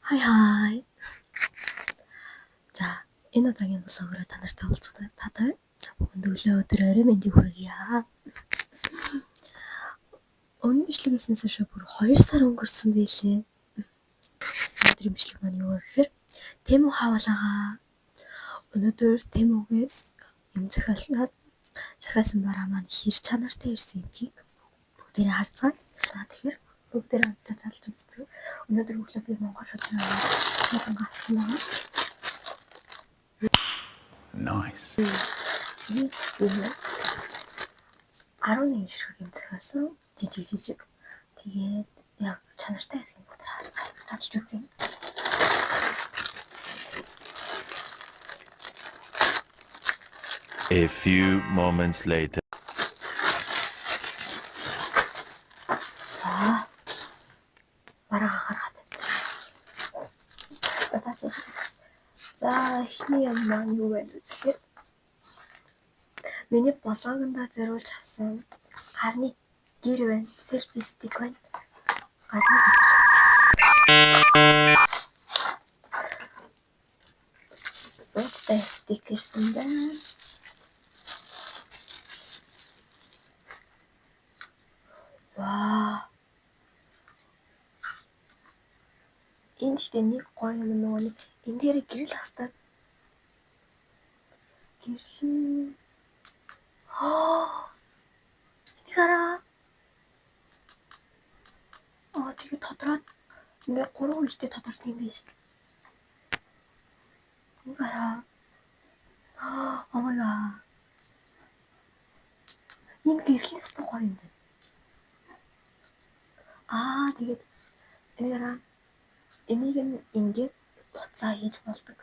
Хай хай. За, энэ удаагийн vlog-ороо та нартай уулзах таатай байна. За, бүгэнд өглөө, өдөр, орой мэндийг хүргье. Өмнө бичлэг хийснээс хойш бүр 2 сар өнгөрсөн байлээ. Өнөөдрийн бичлэг маань юу вэ гэхээр Temu haul-аагаа. Өнөөдөр Temu-гээс юм захиалснаад захиалсан бараа маань хэр чанартай ирсэн гэдгийг бүгдээрээ харцгаая. За, тэгэхээр бүгдээрээ хамтдаа залж үздэг. Өнөөдөр өглөө би Монгол шудраг хийсэн гарсан байгаа. Nice. Тэгээд энэ 11 ширхэг юм захиалсан. Жижиг жижиг. Тэгээд яг чанартай хэсгийг бүгд харцгаая. Задлж үзье. A few moments later. За. Бараа гаргаад тавьчихсан. За, эхний юм маань юу вэ гэхээр миний блогондоо зориулж авсан гарны гэр байна, selfie stick байна. Гарны гэр. Ууттай stick ирсэн байна. Вау. Энэ гэхдээ нэг гоё юм нөгөө нэг энэ дээр гэрэл хастаад гэрэл аа энийг хараа. Аа, тэгээд тодроод ингээ 3 үетэй тодордог юм байна шүү дээ. Энийг хараа. Oh my god. Энэ гэрэл өстой гоё юм байна. Аа, тэгээд энийг хараа. Энийг нь ингээд буцаа хийж болдог.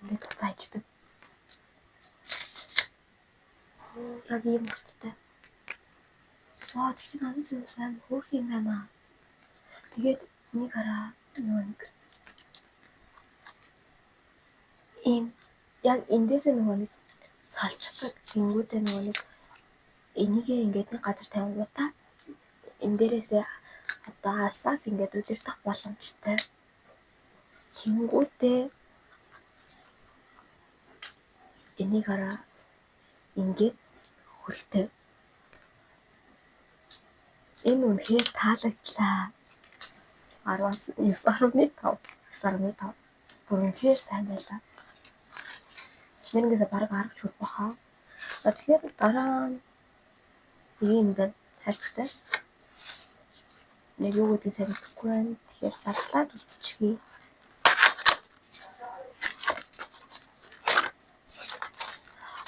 Ингээд буцаа хийждэг. Яг ийм урттай. Вау, тэгэхээр надад зүрх амар хөөрхөн юм байна. Тэгээд энийг хараа, нөгөө нэг ийм яг эндээсээ нөгөө нэг салчдаг. Тэнгүүдээ нөгөө нэг энийгээ ингээд нэг газар тавингуудаа энэ дээрээсээ одоо алсаас ингээд удирдах боломжтой. Тэнгүүдээ энийг хараа, ингээд хөлтэй. Энэ үнэхээр таалагдлаа. 10-аас 9.5, 9.5. Бүр үнэхээр сайн байлаа. Нэрнгээсээ бараг 10 ч хүрэх баха. Тэгэхээр дараа нь ийм байна. Хайрцагтай. Яг юу гэдгийг сайн мэдэхгүй байна. Тэгэхээр задлаад үзчихье.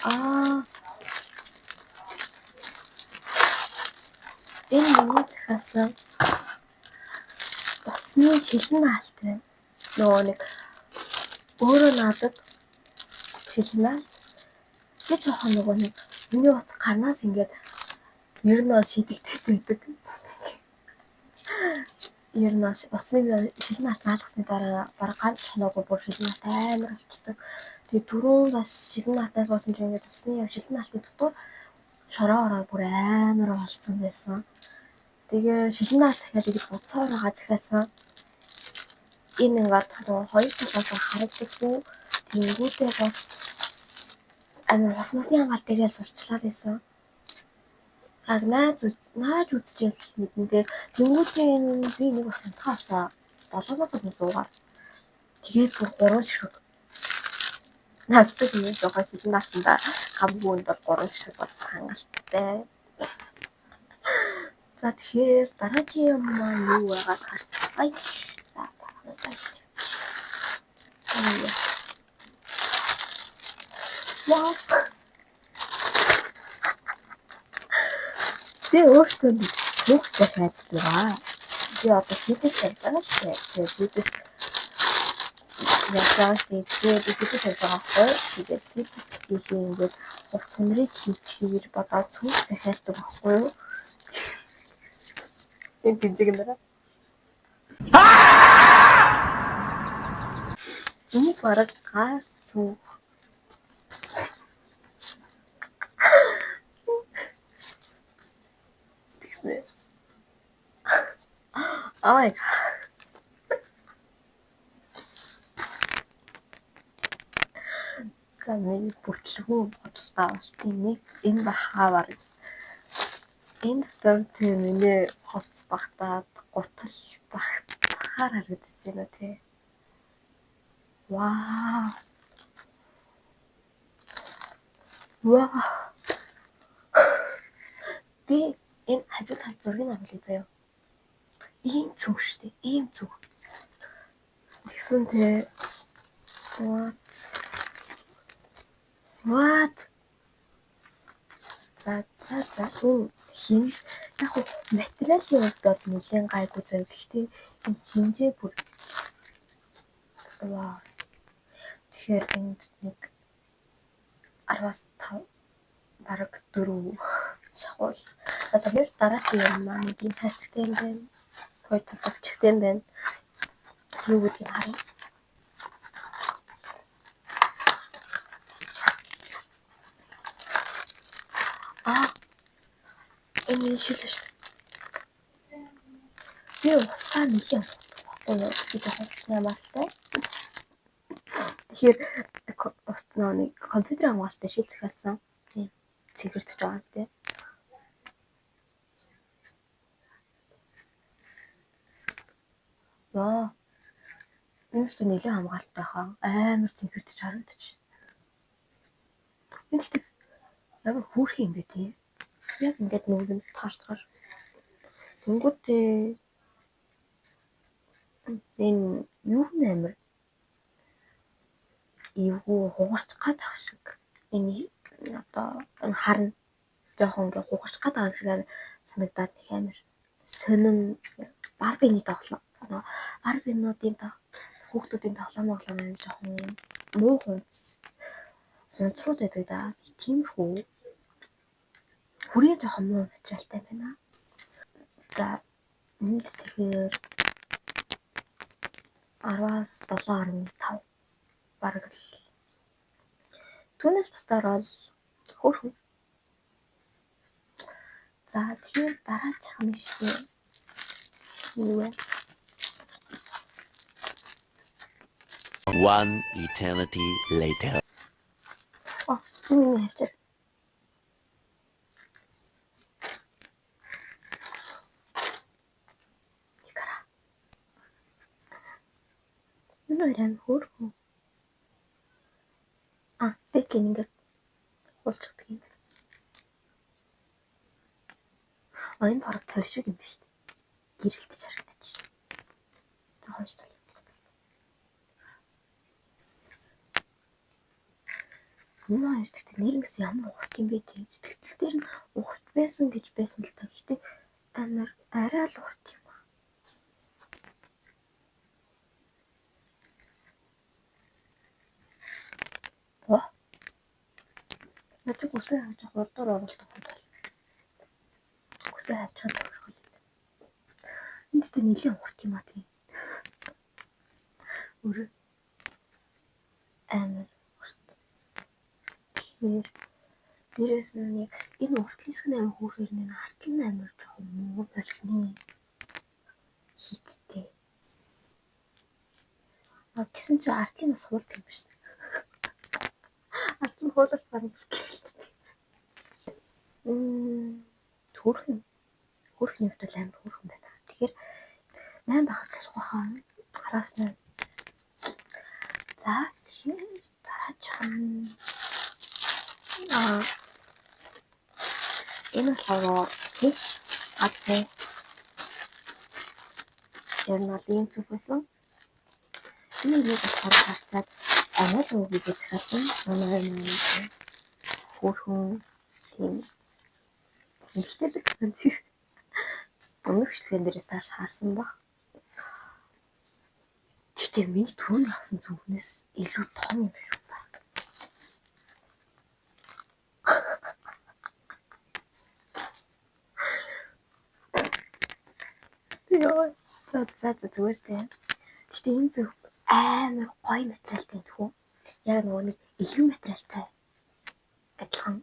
Аа. Энэ миний захиалсан утасны шилэн наалт байна. Нөгөө нэг өөрөө наадаг шилэн наалт. Би жоохон нөгөө нэг миний утас гарнаас ингээд ер нь бол шидэгдээд байдаг. Ер нь утасны шилэн наалт наалгасны дараа бараг ганц хоноогүй бүр шилэн наалт амар болчдөг. Тэгээд түрүүн бас шилэн наалтаас болсон чинь ингээд утасны шилэн наалтын дотор шороо ороо бүр амар болцсон байсан. Тэгээ шилэн наалт захиалъя гэж утсаа ороогаа захиалсан. Энэ ингээд нөгөө хоёр талаас харагддаггүй. Тэнгүүдээ бас амар ус мусны хамгаалт дээрээ сурчлаад байсан. Яг нааж үзчихэл мэдэн дээр тэнгүүдээ энэ би нэг бас хямдхан авсан. 7100-аар. Тэгээд бүр 3 ширхэг. Надад юм жоохон шилэн наалтанда хамгүй үнд бол 3 ширхэг бол хангалттай. За, тэгэхээр дараагийн юм маань юу байгааг харцгаая. За, дараа. Вау. Би өөртөө нэг цүнх захиалсан байгаа. Би одоо фитнес тавьж байгаа шүү дээ. Тэгээд фитнес яаж байгаа шүү дээ. Тэгээд би фитнес тавьж байгаа байхгүй. Тэгээд фитнес хийхээ ингээд хувц хүнрийг хийчихье гэж бодоод цүнх захиалдаг байхгүй юу? Энэ тэнцэг нэрэ. Энийг бараг гар цүнх. Тэгснэ. Oh my god. За, миний бүтлгүү бодолтой авалтын нэг энэ бахаа баг. Энэ дотор тийм миний хувцас багтаад гутал багтахаар харагдаж байна тий. Вау. Вау. Би энэ хажуу талд зургийг авлаа заяа. Ийм цүнх штэ. Ийм цүнх. Тэгсэн тий. What? What? За за за, энэ хин яг хуу материалын хувьд бол нэлээд гайгүй заяа. Гэхдээ энэ хэмжээ бүр вау. Тэгэхээр энд нэг 10-аас 5, бараг 4 шахуул. За, тэгэхээр дараагийн юм маань нэг юм хайрцагтай юм байна. Хоёр талбарчтай юм байна. Юу гэдгийг харъя. Аа, энэ шил шүү. Би утсаа нэлээд байхгүй юу? Би жоохон утасны хамгаалалтай. Тэгэхээр утас нэг компьютерийн хамгаалалтай шил захиалсан. Тийм. Цэнхэрдэж байгаа юм тий. Ваа. Энэ ч нэлээд хамгаалалтай хаа. Амар цэнхэрдэж харагдчих. Энэ гэхдээ амар хөөрхөн юм бэ тий. Яг ингээд нүгэнд таарчгаар. Тэнгүүтээ энэ юу нээр эвгүй хугарч гад ах шиг. Энэ одоо энэ харна жоохон ингээ хугарч гад байгаа юм шиг амар санагдаад нэг амар сонин Барбины тоглоом. Барбинуудын хүүхдүүдийн тоглоом моглоом юм жоохон муу хунцрууд байдаг да. Тиймэрхүү хүрээ жоохон муу материалтай байна. За, энд тэгэхээр 10-аас 7.5 бараг л. Түүнээс бусдаар бол хөөрхөн. За, тэгэхээр дараачих нь шүү. Юу вэ? One eternity later. А, энэ миний хавчар. Игара. Энэ хоёр амар хөөрхөн. А, дээдлээ ингээд хуулчихдаг юм байна. А, энэ бараг толь шиг юм биш. Гэрэлтэж харагдчих. За, хоёр тал. Энэ хоёр гэхдээ нэрнгэс ямар урт юм бэ тий. Сэтгэгдэл дээр нь урт байсан гэж байсан л та. Гэхдээ амар арай л урт юм аа. Оо. Нажиг үсээ хавж хурдуур оруулах юм бол үсээ хавчих тохиргол юм. Энэ гэхдээ нэлээд урт юм аа тий. Өрөө амар урт. Тэгэхээр дээрээс нь яг энэ уртлын хэсэг нь амар хөөрхөр нэг артл нь амар жоохон муу болгоны хийцтэй. А, гэсэн чи артлын бас хуулдаг юм биш. Артлын хууларсаар бас гэрэлтдэг. Хөөрхөн. Хөөрхний хувьд бол амар хөөрхөн байна. Тэгэхээр 8 байхад болох байхаа. 10-аас 8. За, тэгэхээр дараачих нь энэ болохоор нэг адны ер нь бол ийм зүг байсан. Энэ нэг болохоор харчаад амиа үгийг захиалсан. Манай маань хөөрхөн тийм эмэгтэйлэг гэсэн тийм өмнөх бичлэгэн дээрээс таарч харсан баг. Гэхдээ миний түрүүний авсан зүгнээс илүү том юм шүү баг. Йоо. За за за, зүгээр дээ. Гэхдээ энэ зүг амар гоё материалтай юм хүү. Яг нөгөө нэг элгэн материалтай адилхан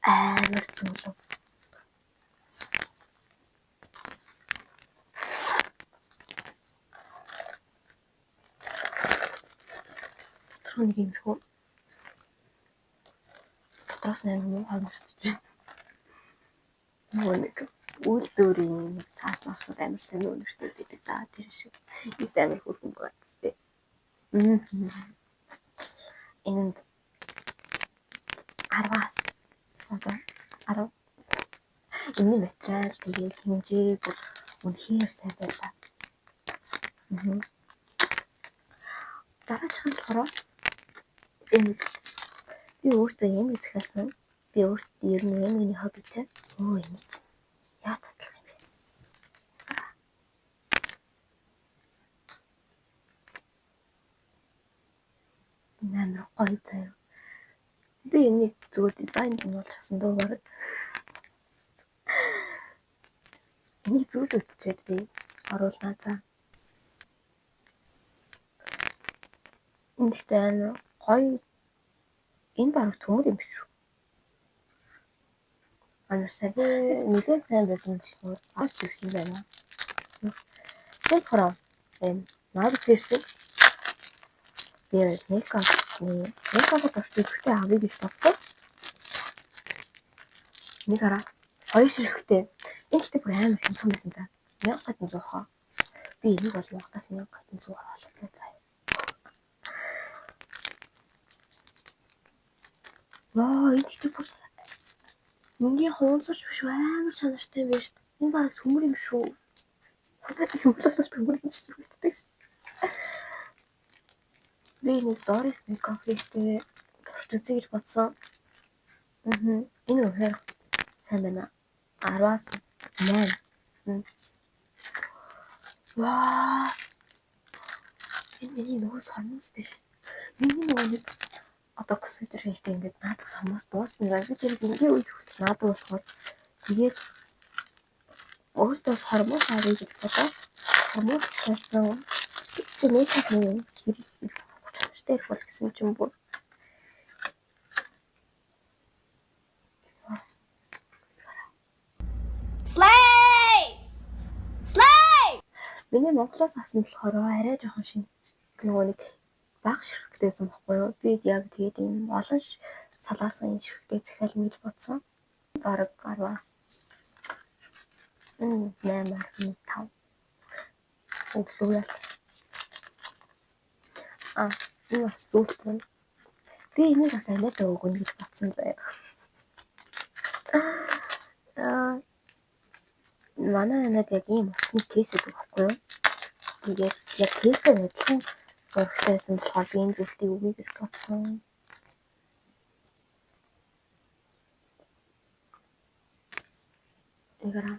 амар зөөлөн. Доторх нэг иймэрхүү дотроос нь амар муухай мөртөж байна. Нөгөө нэг үйлдвэрийн нэг цаас насууд амар сайн өнөртэй байдаг да тэр шиг. Эд амар хөөрхөн байгаа тест. Энэнд 10-аас одоо 10. Энэ материал тэгээд хэмжээ бүр үнэхээр сайн байлаа. Дараачих нь болохоор энэ би өөртөө юм захиалсан. Би өөртөө ер нь юм хоббитэй. Өө энэ чинь яаж задлах юм бэ? Амар гоё заяа. Би энийг зүгээр дизайн болж дөө бараг. Энийг зүйл үтчихэд би оруулнаа за. Энэ гэхдээ амар гоё. Энэ бараг төмөр юм биш үү? Амар сайн. Нэлээд сайн байсан болохоор аз ирсэн байна. Тэр болохоор энэ наад piercing би makeup авч үзэхдээ авъя гэж бодсон. Нэг хараа. Хоёр ширхэгтэй. Энэ гэхдээ бүр амар хямдхан байсан за. 1100 хаа. Би энийг бол Монголоос 1100-аар олголоо заяа. Ваа, энэ гэхдээ бүр мөнгийн хуванцарч биш амар чанартай юм байна шүү дээ. Энэ бараг төмөр юм шүү. Юмлалаас төмөр юм шиг мэддэг ш. Би нэг Doris Makeup-тэй турш үзье гэж бодсон. Энэ үнэхээр сайн байна. 10-аас 8. Ваа. Энэ миний нөгөө сормоос биш. Миний нөгөө нэг одоо косметик хийхдээ ингээд наадаг сормоос дуусна. Би тэр энгийн үед хүртэл наадаг болохоор тэгээд өөртөө сормоос авъя гэж бодоод сормоос хийсэн. Тэр мейкапын хэрэг чанартай ирэх бол гэсэн чинь бүр Slay! Slay! Миний Монголоос авсан болохоор арай жоохон шинэ нөгөө нэг бага ширхэгтэйсэн байхгүй юу? Би яг тэгээд ийм олон салаасан ийм ширхэгтэй захиална гэж бодсон. Бараг 10-аас 8.5 өглөө ял. Энэ бас зүйлт байна. Би энийг бас аниадаа өгнө гэж бодсон заяа. Манай анаад яг ийм усны кейс өгдөг байхгүй юу? Тэгээд яг кейстэй адилхан зурагтай байсан болохоор би энэ зүйлтийг өгье гэж бодсон. Нэгээрээ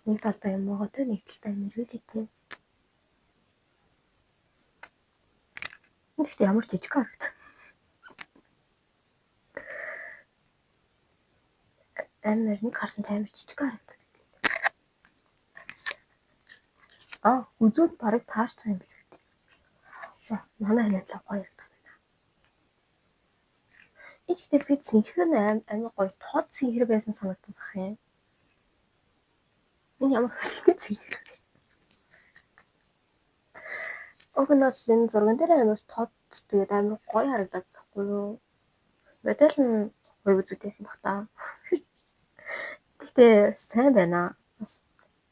нэг талдаа юм байгаа те, нэг талдаа нэрвэлтэй. Гэхдээ ямар жижиг харагдав. Амар нэг харсан амар жижиг харагдав. Үзүүд бараг таарч байгаа юм шиг үү. Манай ханаацаа гоё юм байна. Энэ гэхдээ би цэнхэр нь амар гоё тод цэнхэр байсан санагдах юм. Энэ ямар хөлтэй цэнхэр вэ? Уг нь бол энэ зурган дээр амар тод тэгээд амар гоё харагдаад байхгүй юу? Модель нь гоё үзүүтэйсэн баг та. Гэхдээ сайн байна. Бас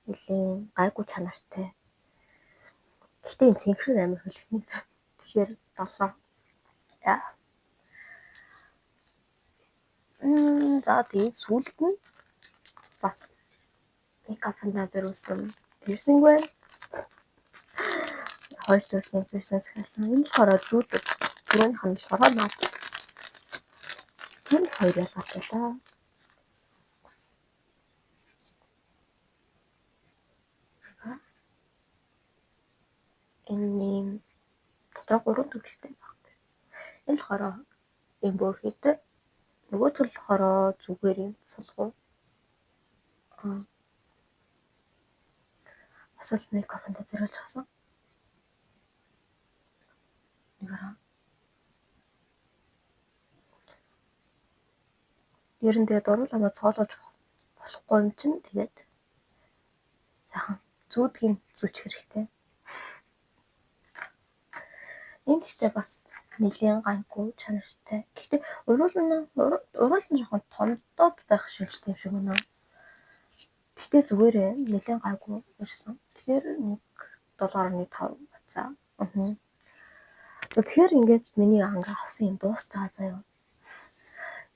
нэлийн гайгүй чанартай. Гэхдээ энэ цэнхэр нь амар хөлхний. Тэгэхээр 7. Яа. За тэгээд сүүлд нь бас мейкапында зориулсан пирсинг байна. Хоёр төрлийн пирсинг захиалсан. Энэ болохоор зүүдэг. Түрүүнийх нь болохоор наад. Тэр хоёр ялгаатай та. Энэ ийм дотор 3 төрөлтэй байна. Энэ болохоор ийм бөөрхийтэй. Нөгөө төрөл болохоор зүгээр юм сулгуу. Бас л мейкапанд зориулж авсан. Нэг хараа. Ер нь тэгээд дуруулаа цоолож болохгүй юм чинь тэгээд сайхан зүүдгийн зүүчих хэрэгтэй. Энэ гэхдээ бас нэлийн гайгүй чанартай. Гэхдээ уруулна жоохон томдоод байх шинжтэй юм шиг байна. Гэхдээ зүгээрээ нэлийн гайгүй ирсэн. Тэгэхээр нэг 7.5 бацаа. Аа. Тэгэхээр ингээд миний ангаа авсан юм дуусч байгаа заяа.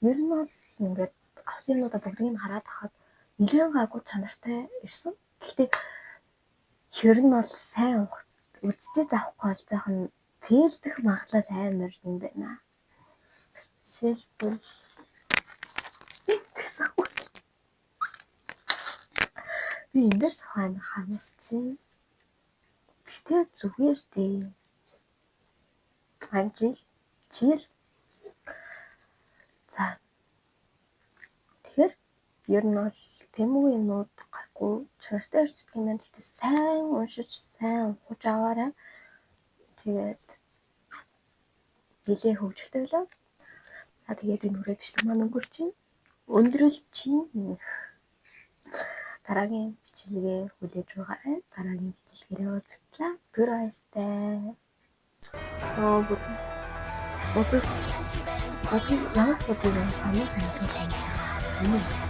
Ер нь бол ингээд авсан юмнуудаа бүгдийг нь хараад хахад нэлээд гайгүй чанартай ирсэн. Гэхдээ ер нь бол сайн үзчихээ авахгүй бол жоохон fail дэх магадлал амар юм байна. Жишээлбэл гэсэн үг. Би энэ дээр жоохон амар хамаас чинь. Гэтэ зүгээр дээ. I'm chill. Chill. За. Тэгэхээр ер нь бол Temu юмнууд гайгүй чанартай ирдэг юм байна. Гэхдээ сайн уншиж, сайн ухаж аваарай. Тэгээд нэлээ хөгжилтэй байлаа. За, тэгээд энэ хүрээд бичлэг маань өнгөрч чинь. Өндөрлөж чинь. Дараагийн бичлэгээр хүлээж байгаарай. Дараагийн бичлэгээрээ уулзтлаа. Түр баяртай. Аа, бүр одоо одоо ямаас бол юм сонир санагдаж байна.